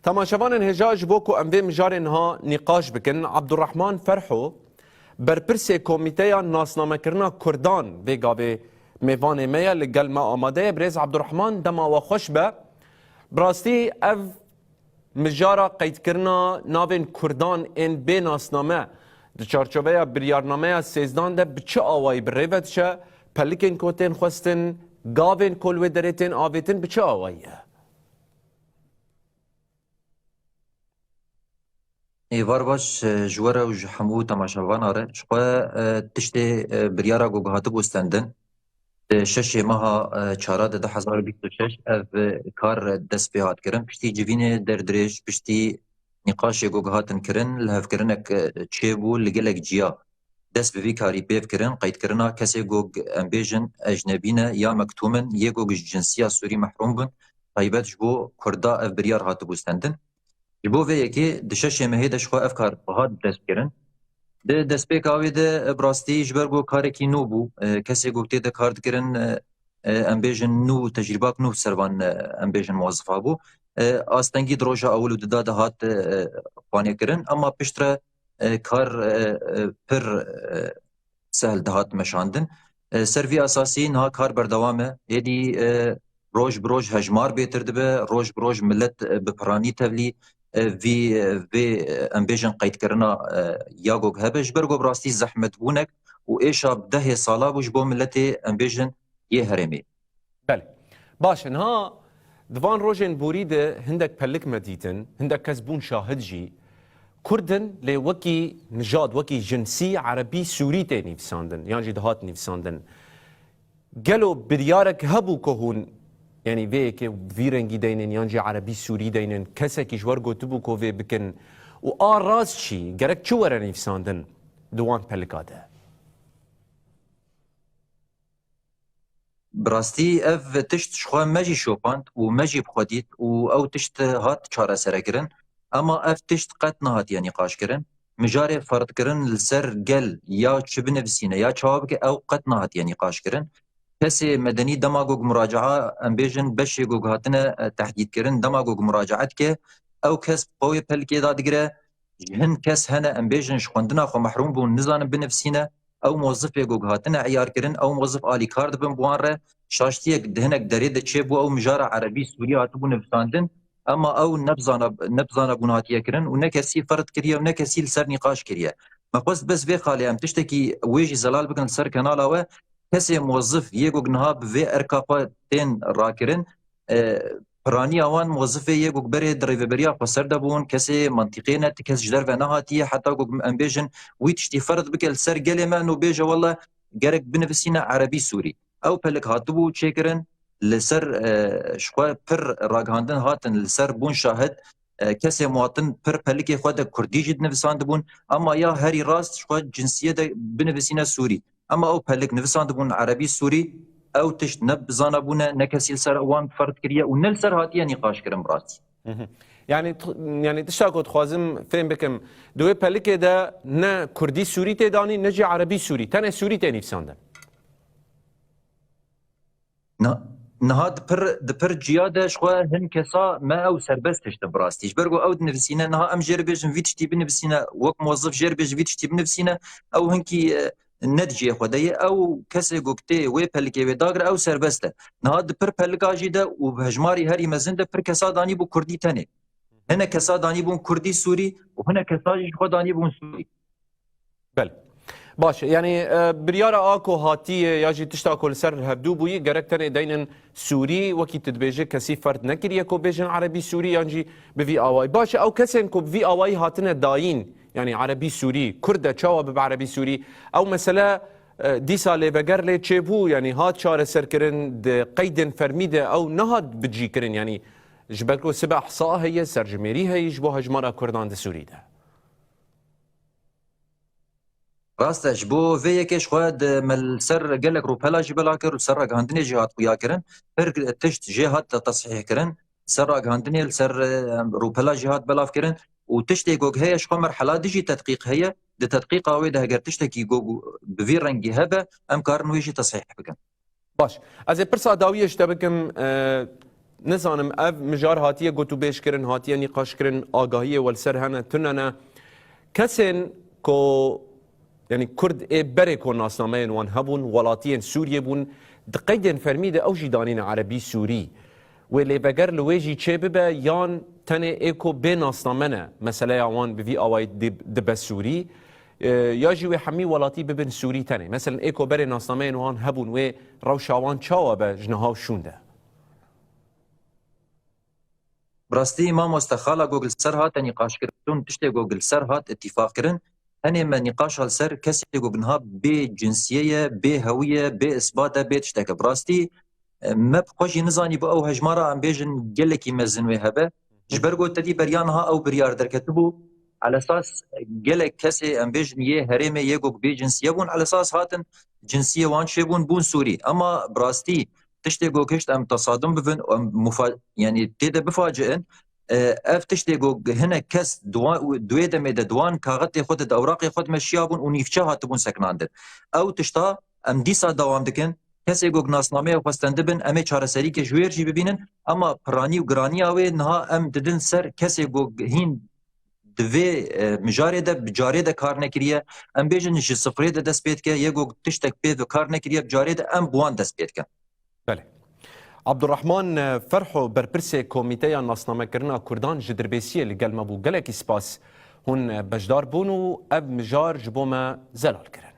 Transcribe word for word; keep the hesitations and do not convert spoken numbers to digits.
Temaşevanên hêja, ji bo ku em vê mijarê niha nîqaş bikin, Abdurrahman Ferho, berpirsê Komîteya Nasnamekirina Kurdan, vê gavê mêvanê me ye, li gel me amade ye. Birêz Abdurrahman, dema we xweş be. Bi rastî ev mijara qeydkirina navên Kurdan ên bê nasname di çarçoveya biryarnameya sêzdan de bi çi awayî bi rê ve diçe? Pelikên ku tên xwestin, gavên ku li wê derê tên avêtin bi çi awayî ye? Êvar baş, e, ji we re û ji hemû temaşevana re. Ji xwe, e, tiştê, e, biryara ku hatibû stendin, di şeşê meha, e, çara de du hezar û bîst û şeş ev, e, kar dest pê hat kirin. Piştî civînê derdirêj, piştî nîqaşê ku hatin kirin, lihevkirinek, e, çêbû li gelek ciya. Dest bi vî karî pê kirin, qeydkirina kesê ku em bêjin ecnebî ne ya mektûm in, yê ku ji cinsiya Sûrî mehrûm bûn, taybet ji bo Kurda ev biryar hatibû stendin. Ji bo vê yekê di şeşê mehê de ji xwe ev kar hat destkirin. Di destpêka wê de, bi rastî ji ber ku karekî nû bû, e, kesê ku tê de kar dikirin, e, e, em bêjin nû, tecrîbak nû ser van, e, em bêjin muwazifa bû. E, astengî di roja ewil û di da de hat, e, xwanê kirin, ema piştre, e, kar, e, e, pir, e, sehl dihat meşandin. E, ser vî esasî niha kar berdewam e. Êdî, e, roj bi roj hejmar bêtir dibe, roj bi roj milet, e, bi piranî tevlî, e, vî, e, vê, e, em bêjin qeydkirina, e, ya gog hebe. Ji ber ku bi rastî zehmetbûnek û êşa dehê sala bû ji bo miletê, em bêjin, yê herêmê. Belê. Baş e, niha di van rojên borî de hindek pelik me dîtin, hindek kes bûn şahid jî. Kurd in, lê wekî nijad, wekî jinsî erebî sûrî tê nivîsandin, yan jî dihat nivîsandin. Gelo biryarek hebû ku hûn, yanî vê yekê vî rengî deynin, yan jî erebî sûrî deynin, kesekî ji we re gotibû ku vê bikin û a rast jî gerek çi were nivîsandin di wan pelika de? Bi rastî ev tişt ji xwe me jî şopand û me jî bi xwe dît û ew tişt hat çareserekirin. Ema ev tişt qet nehatiye nîqaşkirin. Mijarê ferdkirin li ser gel ya çi binivîsîne ya çawa bike, ew qet nehatiye nîqaşkirin. Kesê medenî dema ku muracae, em bêjin, beşê ku hatine, e, tehdîdkirin, dema ku muracae dike, ew kes bi xwe wê pelkê de digire. Ji hin kes hene, em bêjin, ji xwendina xwe mehrûm bûn, nizanin binivîsîne. Ew mozifê ku hatine eyarkirin, ew mozif alîkar dibin bi wan re. Şaştiyek di hinek derê de çêbû, ew mijara erebî sûrî hatibû nivîsandin, ema ew ne bi zana-, ne bi zanabûn hatiye kirin û ne kesî ferd kiriye û ne kesî li ser nîqaş kiriye. Me xwest bes vê xalê em tiştekî wê jî zelal bikin li ser kenala we. Kesê mozif yê ku niha bi vê erka xwe tên rakirin, e, piraniya wan mozifê yê ku berê di rêveberiya xweser de bûn, kesê mantîqê ne, ti kes ji derve nehatiye, heta ku em bêjin wî tiştî ferd bike li ser gelê me, no bêje wele gerek binivîsîne erebî sûrî. Ew pelik hatibû çêkirin, li ser, e, ji xwe pir ragihandin hatin, li ser bûn şahid, e, kesê muwatin pir pelikê xwe de kurdî jî dinivîsandibûn, ema ya herî rast ji xwe cinsiyê de binivîsîne sûrî. Ema ew pelik nivîsandibûn erebî sûrî, ew tişt ne bi zana bûne, ne kesî li ser wan ferd kiriye û ne li ser hatiye nîqaş kirin bi rastî. Mhm. Yani, t-, yani tişta ku dixwazim fêm bikim, di wê pelikê de ne kurdî sûrî tê danî, ne jî erebî sûrî, tenê sûrî tê nivîsandin. Na-, niha di pir, di pir ciya de ji xwe hin kesa me ew serbest tiştin bi rastî. Ji ber ku ew dinivîsîne, niha em jê re bêjin vî tiştî binivîsîne, wek mozif jê re bêjin vî tiştî binivîsîne, ew hinkî, e, ne di cihê xwe de ye. Ew kesê ku tê wê pelikê wê dagire, ew serbest e. Niha di pir pelika jî de û bi hejmarî herî mezin de pir kesa danî bû kurdî tenê. Hinek kesa danî bûn kurdî sûrî û hinek kesa jî ji xwe danî bûn sûrî. Belê. Baş e. Yani, e, biryara a ku hatiye ya jî tişta ku li ser hevdû bûyî, gerek tenê deynin sûrî, wekî tu dibêjî kesî ferd nekiriye ku bêjin erebî sûrî yan jî bi vî awayî. Baş e, ew kesên ku bi vî awayî hatine dayîn, yani erebî sûrî, kurd e, çawa bibe erebî sûrî? Ew mesele, e, dîsa lêveger lê çêbû, yani hat çareserkirin, di qeydên fermî de ew nehat bicîkirin, yani ji ber ku sibe ihsa heye, serjimêrî heye ji bo hejmara kurdan di Sûrî de. Rast e, ji bo vê yekê ji xwe di me li ser gelek rûpela jî belav kir û ser ragihandinê jî hat xuya kirin. Pir tişt jê hat tesihîh kirin. Ser ragihandinê li ser, e, rûpela jî hat belav kirin û tiştê ku heye ji xwe merhela dijî tedqîq heye. Di tedqîqa wê de heger tiştekî ku bi vî rengî hebe, em karin wê jî tesihîh bikin. Baş. Ez ê pirsa dawiyê ji te bikim, e, nizanim, ev mijar hatiye gotûbêjkirin, hatiye nîqaşkirin, agahiyê we li ser hene, tune ne. Kesên ku, yanî Kurd ê berê ku nasnameyên wan hebûn, welatiyên Sûriyê bûn, di qeydên fermî de ew jî danîne Erebî Sûrî. Wê lê veger li wê jî çêbibe yan tenê ê ku bê nasname ne, meseleya wan bi vî awayî dib-, dibe Sûrî, e, ya jî wê hemî welatî bibin Sûrî tenê? Meselen ê ku berê nasnameyên wan hebûn, wê rewşa wan çawa be ji niha û şûnde? Bi rastî mamoste, xala ku li ser hate nîqaşkirin, tiştê ku li ser hat îtîfaqkirin, tenê me nîqaşa li ser kesê ku niha bê cinsiyê ye, bê hewî ye, bê isbat e, bê tiştek e. Bi rastî, e, me bi xwe jî nizanî bû ew hejmara, em bêjin, gelekî mezin wê hebe. Ji ber ku te dî beriya niha ew biryar derketibû, elesas gelek kesê, em bêjin, yê herêmê yê ku bê cinsiyê bûn, elesas hatin cinsiyê wan çêbûn, bûn Sûrî. Ema bi rastî tiştê ku hişt em tesadim bibin, em mufa-, yanî tê de bifaciin, e, ev tiştê ku hinek kes di wan, di wê demê de di wan kaxetê xwe de, di ewraqê xwe de meşiyabûn û nîvçe hatibûn sekinandin. Ew tişta em dîsa dewam dikin. Kesê ku nasnameya xwe stendibin, em ê çareserîkê ji wêr jî bibînin, ema piranî û giraniya wê niha em didin ser kesê ku hîn di vê, e, mijarê de, bi carê de kar nekiriye. Em bêjin ji sifrê de dest pê dike, yê ku tiştek pê ve kar nekiriye, bi carê de em bi wan dest pê dikin. Belê. Abdurrahman, e, Ferho, berpirsê Komîteya Nasnamekirina Kurdan ji Dirbêsiyê li gel me bû. Gelekî spas. Hûn, e, beşdar bûn û ev mijar ji bo me zelal kirin.